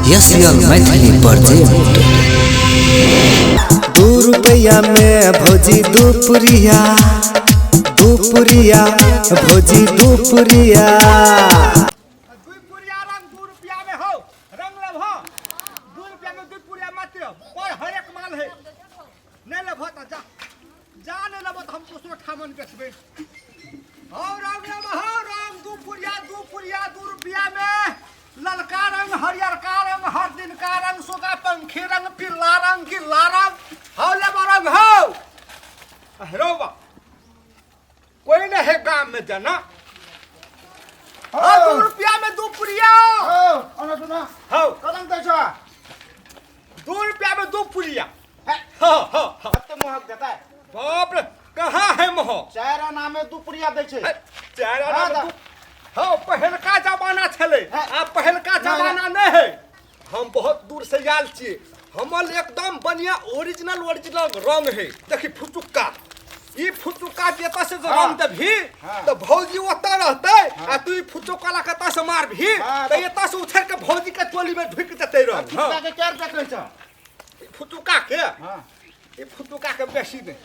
S L Maithili project. दू रुपया में भौजी दू पुरिया, दू पुरिया भौजी दू पुरिया। दुई पुरिया रंग 2 रुपया में हो, रंग लेब हो। 2 रुपया में 2 पुरिया मात्र और हर एक माल है। नहीं लेब तो जा जा, नहीं लेब तो हम दूसरो ठामन बेचबे। हो रंग लेब हो रंग, 2 पुरिया, 2 पुरिया 2 रुपया में। ललका रंग, हरियरका रंग, हर दिन का रंग, सोगा पंखी रंग, पीला रंग, गिल्ला रंग, हो लेब रंग हो। अरे बा, कोई नहीं है गांव में जाना। हाँ, 2 रुपया में 2 पुरिया। हो। कदम दै छ। 2 रुपया में 2 पुरिया। हाँ हाँ हाँ। कते महक देता है? बाप रे, कहाँ है मोह? 4 आना में 2 पुरिया दै छै। 4 आना हाँ, में दू। हाँ, पहिलका जमाना छलै, हाँ। आब पहिलका नहीं, जमाना नहीं है। हम बहुत दूर से आयल छियै। हमर एकदम बढ़िया ओरिजिनल ओरिजिनल रंग है। देखी फुटुक्का, ई फुटुक्का जेतऽ से जे हाँ। रंग देबही हाँ। तऽ भौजी ओतऽ रहतै आ तू ई फुटुक्का ला कतऽ से मारबही हाँ, तऽ एतऽ से उछरि के भौजी के टोली में ढुकि जेतै रंग। हाँ। फुटका के 4 रुपया कहै छ? ई फुटुक्का के हाँ। ई फुटुक्का के बेसी नहि,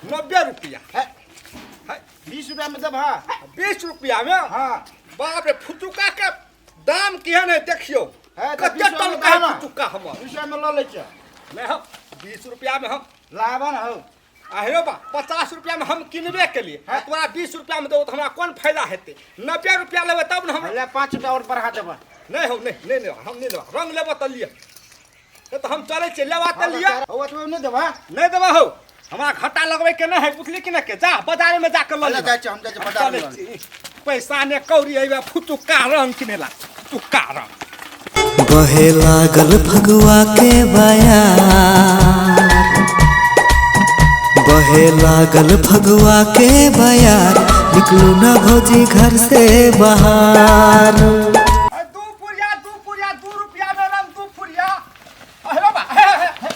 90 रुपया। है। है। 20 रुपया में देब? हाँ। 20 रुपया में? हाँ। बाप रे, फुटुका के दाम केहन है देखियौ। है, तऽ कते 20 रुपया में टनका है दे ना। फुटुका हमर। 20 रुपया में लऽ लै छियै। नहि, हम 20 रुपया में हम लाबऽ ने हौ। आहिरो बा, 50 रुपया में हम किनबे केलिए आ तोरा 20 रुपया में देबो तऽ हमरा कोन फायदा हेतै? 90 रुपया लेबै तब ने हम। ले, 5 रुपया आओर बढ़ा देबऽ। नहि हौ, नहि नहि नहि, हम नहि लेबै। रंग लेबऽ तऽ लिअ, नहि तऽ हम चलै छियै। लेबा तऽ लिअ। हौ, ओतबे नहि देबऽ? नहि देबै हौ, हमरा घाटा लगबै के नहि है, बुझली कि नहि? के जा बाजारे में जाके लऽ ले, लिअ। जाइ छियै, हम जाइ छियै बाजार में। चलै छी। पैसा ने कौड़ी अइबे फुटुक्का रंग किनेला, फुटुक्का रंग। बहे लागल फगुआ के बयार, बहे लागल फगुआ के बयार, निकलू ना भौजी घर से बाहर। 2 पुरिया, 2 पुरिया, 2 रुपया में रंग, 2 पुरिया। अरे बा, हे हे हे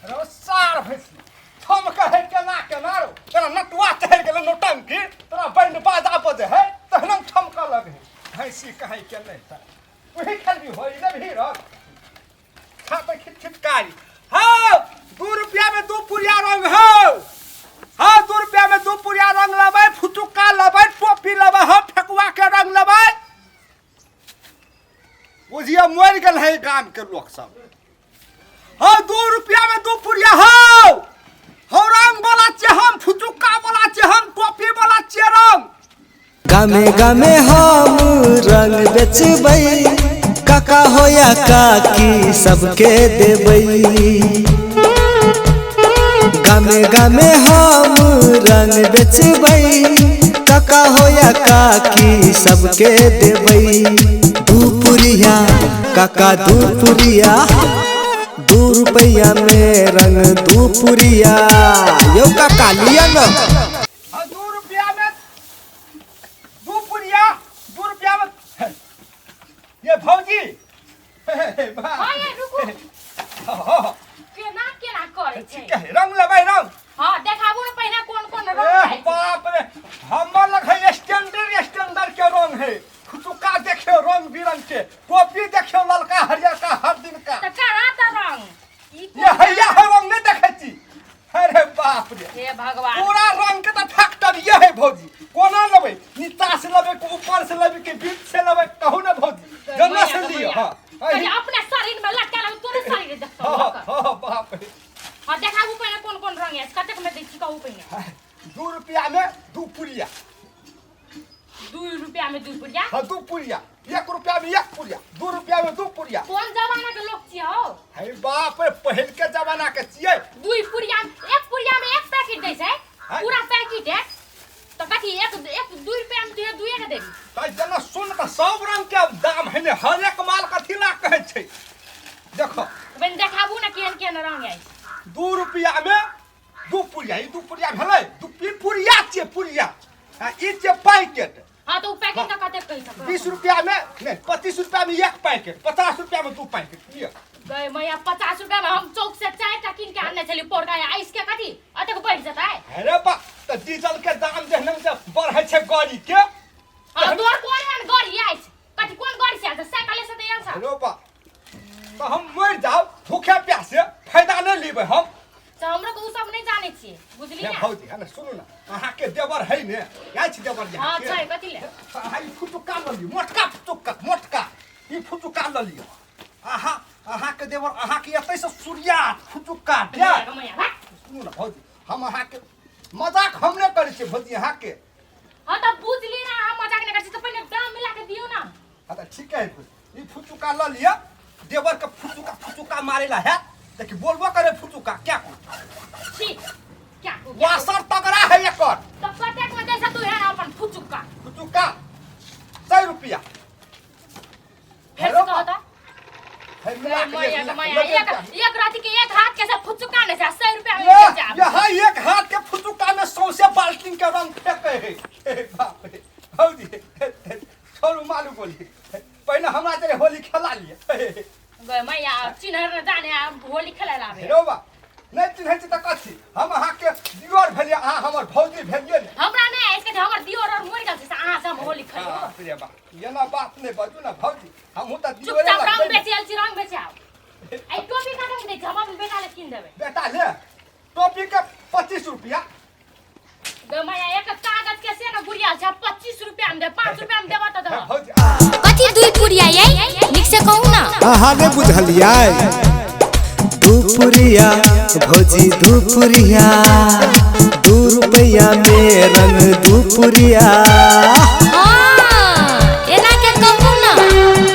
रो सार भैंसी, हम कहे केना केना रो तोरा नटुआ चढ़ि गेलै नौटंकी, तोरा बैंड बाजा बजे है तहन ठमकऽ लगे भैंसी। कहे के नहि तऽ वही खेलबी हो लेबही रंग छापे खिट खिट कारी। हाँ, 2 रुपया में 2 पुरिया रंग हो। हाँ, 2 रुपया में 2 पुरिया रंग लेबै, फुटुक्का लेबै, टोपी लेबै, हाँ, ठकुआ के रंग लेबै। बुझिए मरि गेल है गाम के लोक सब। हाँ, 2 रुपया में 2 पुरिया हो। हो रंग वाला छियै हम, फुटुक्का वाला छियै हम, टोपी वाला छियै रंग। गामे गामे हम रंग बेचबै, काका हो या काकी सबके देबै। गामे गामे हम रंग बेचबै, काका हो या काकी सबके देबै। 2 पुरिया काका, 2 पुरिया, 2 रुपया में रंग 2 पुरिया। यौ काका, लिअ न। हाँ, 2 रुपया में 2 पुरिया, 2 रुपया में ये भौजी। हाँ ये रुकू। हाँ। केना केना करै छै? ठीक है, रंग लेबै रंग? हाँ, देखाबू ने पहिने कोन कोन रंग ए छै। बाप रे, हमर लग है स्टैंडर्ड स्टैंडर्ड के रंग है। फुटुका देखियो, रंग बिरंग के टोपी देखियो, ललका हरियरका हर दिन का। तऽ कहाँ तऽ रंग ई ये हैया है रंग, नहीं देखै छी? अरे बाप रे। हे भगवान। पूरा रंग के तऽ फैक्ट्री है भौजी। कोना लेबै? नीचा से लेबै कि ऊपर से लेबै कि बीच से लेबै? कहू ने भौजी, जन्ना से लिअ। हाँ। कहीं अपने शरीर में लटका लग तोरे शरीर देखतो। हाँ हाँ, बाप रे। हाँ, देखाबू पहिने कोन कोन रंग अछि, कतेक में दै छी कहू पहिने। 2 रुपया में 2 पुड़िया। 2 रुपया में 2 पुड़िया? हाँ, 2 पुड़िया। 1 रुपया में 1 पुड़िया, 2 रुपया में 2 पुड़िया। कोन जमाना के लोग छियै हौ? हे बाप रे, पहिल के जमाना के छियै। 2 पुड़िया, 1 पुड़िया में 1 पैकेट दै छै। हैं? पूरा पैकेट है तऽ कथी एक एक 2 रुपया में दुए दुए के देबी? तऽ जेना सुन तऽ सब रंग के दाम है ने, हर एक माल कथी ला कहै छै देखो। पहिने देखाबू ने केहन केहन रंग अछि। 2 रुपया में 2 पुड़िया। ई 2 पुड़िया भेलै, दू ई पुड़िया छियै पुड़िया आ ई छियै पैकेट। हाँ, तऽ उ पैकेट के कतेक कहै छै? 20 रुपया में नहीं, 25 रुपया में 1 पैकेट, 50 रुपया में 2 पैकेट लिअ। गए मैया, 50 रुपया में हम चौक से 4 टा कीन के आनने छली पोरका आइस के, कथी अतेक बढ़ि जेतै? अरे बा, तऽ डीजल के दाम जेहन से बढ़ै छै गाड़ी के। हाँ, तोहर कोन एहन गाड़ी अछि? कथी कोन गाड़ी से आयल छै? साइकिले से तऽ आयल छै। अरे बा। तऽ हम मरि जाउ भूखे प्यासे फायदा नहि लेबै हम। तऽ हमरो के उ सब नहि जानै छियै, बुझलियै हे ने? भौजी, है ने, सुनू ने, अहाँके देवर है ने? जाइ छी देवर जी हँ अहाँके? छै, कथी ले? अहाँ ई फुटुक्का लऽ लियौ, मोटका फुटुक्का, मोटका ई फुटुक्का लऽ लियौ। अहाँ अहाँके देवर अहाँके एतै से सूर्या फुटुक्का देत। मैया, भाग। सुनू ने भौजी, हम अहाँके मजाक हम नहि करै छियै भौजी अहाँके। हँ तऽ बुझली ना, हम मजाक नहि करै छी, तऽ पहिने दाम मिला के दियौ ना। हाँ तऽ ठीक है, ई फुचुका लऽ लिअ, देवर के फुचुका फुचुका मारे ला है। देखी बोलबो करे फुचुका क्या को ठीक क्या को वासर तगड़ा है एकर। तऽ कतेक में दै तू है अपन फुचुका? फुचुका 100 रुपया। फेर से कहता है मिला के मैया ले, के मैया, मिला के एक ले। एक राति के एक हाथ के से फुचुका नहीं छै, 100 रुपया में ये बेच जाब। यहाँ एक हाथ के फुचुका में सौंसे बाल्टीन के रंग फेंके है। हे बाप रे भौजी, छोड़ू, मालू बोली पहिने हमरा जरे होली खेला लिए। गए मैया, चिन्हर न जाने आ होली खेले लाबे। हेरो बा, नहि चिन्है छी तऽ कथी? हम अहाँके दियोर भेलियै, अहाँ हमर भौजी भेलियै ने। हमरा नहि आइस के हमर दियोर और मरि गेल छै से अहाँ से हम होली खेलू। बाप रे बाप, एना बात नहि बाजू ने भौजी, हमहूँ तऽ दियोरे चुपचाप रंग लगबै ने। बेचे आयल छी, रंग बेचे आउ। आई टोपी कतऽ दै छी? हम अपन बेटा ले कीन देबै। बेटा ले टोपी के 25 रुपया। गए मैया, एक कागज के से न गुड़िया छै, 25 रुपया में दे, 5 रुपया में देबऽ तऽ हे दह। भौजी, कथी दुई पुड़िया यै? नीक से कहू ना। अहाँ ने बुझलियै? दुपुरिया भौजी दुपुरिया, 2 रुपैया में रंग दुपुरिया। हाँ, एना के कहू ना।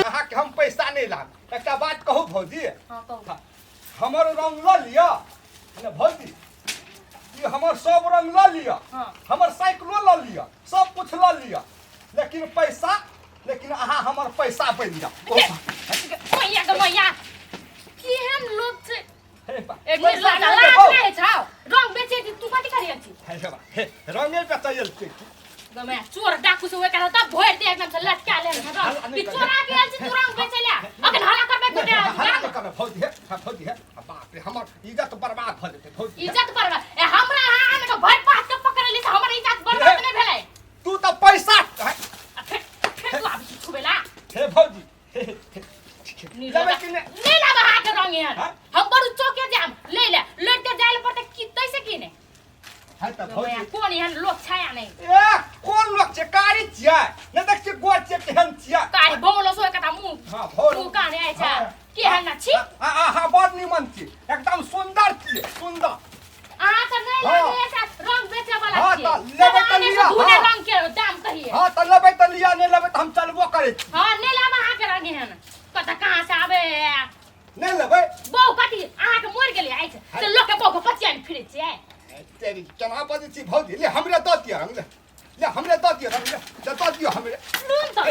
अहाँके हम पैसा नहि लाब। एकटा बात कहू भौजी? हाँ कहू। हमर रंग लऽ लिअ ने भौजी, ई हमर सब रंग लऽ लिअ। हाँ। हमर साइकिलो लऽ लिअ, सब कुछ लऽ लिअ, लेकिन पैसा, लेकिन अहाँ हमर पैसा बनि जाउ। मैया के मैया, केहन लोग छै। हे बा, एक पैसा लाज नहि लाज देबौ। नहि छौ, रंग बेचे छी तू, कथी करी छी? हे बा, हे रंगे बेचैल छी। गो मैया, चोर डाकू से ओकरा तब भरि दे एकदम से लटका ले हल्ला रंग। नहि ई कर। चोरा के आयल छी तू रंग बेचे ले, अखन हल्ला करबै गोटे हल्ला नहि करबै भौजी। हे हाँ, भौजी, हे बाप रे, हमर इज्जत बर्बाद भऽ जेतै भौजी। इज्जत बर्बाद? ए हमरा अहाँ आन के भरि पात के पकड़ली से हमर इज्जत बर्बाद नहि भेलै? तू तऽ पैसा आ फेर फेर तू आबै छी छुबेला। हे भौजी, हे, हे, लेबै कि नहि? नहीं लाबा हाथ के रंग एहन। हाँ? हम बड़ू चौके जाम ले ले लड़ते जाय ले पड़ते की तैसे की नहीं। है तऽ भौजी, कोन एहन लोक छाया नहीं। ए कोन लोक छै? कारी छियै नहि देख छियै, गोर छियै, केहन छियै? कारी बोलो सो एकटा मुंह हाँ, भोल। मुंह काने आइ छै। हाँ। केहन ना छी। आ अहाँ बड़ निमन छी, एकदम सुन्दर छियै, सुन्दर। अहाँ तऽ नहीं हाँ। लागे ऐसा रंग बेचे वाला हाँ, छियै। तऽ लेबै तऽ आने से लिअ, दूने हाँ। रंग के दाम कहिए। हाँ तऽ लेबै तऽ लिअ, नहि लेबै तऽ हम चलबो करै छी। हाँ, नहीं लाबा अहाँ के रंग एहन, कतऽ कहाँ से आबे। नहि लेबै? बहू कथी अहाँके मरि गेलै आइ से लोक के बहू के पचिया फिरै छियै? तेरी, केना बजै छी भौजी? ले हमरे दऽ दिअ रंग, ले ले हमरे दऽ दिअ रंग, ले ले दऽ दिअ हमरे। लून तऽ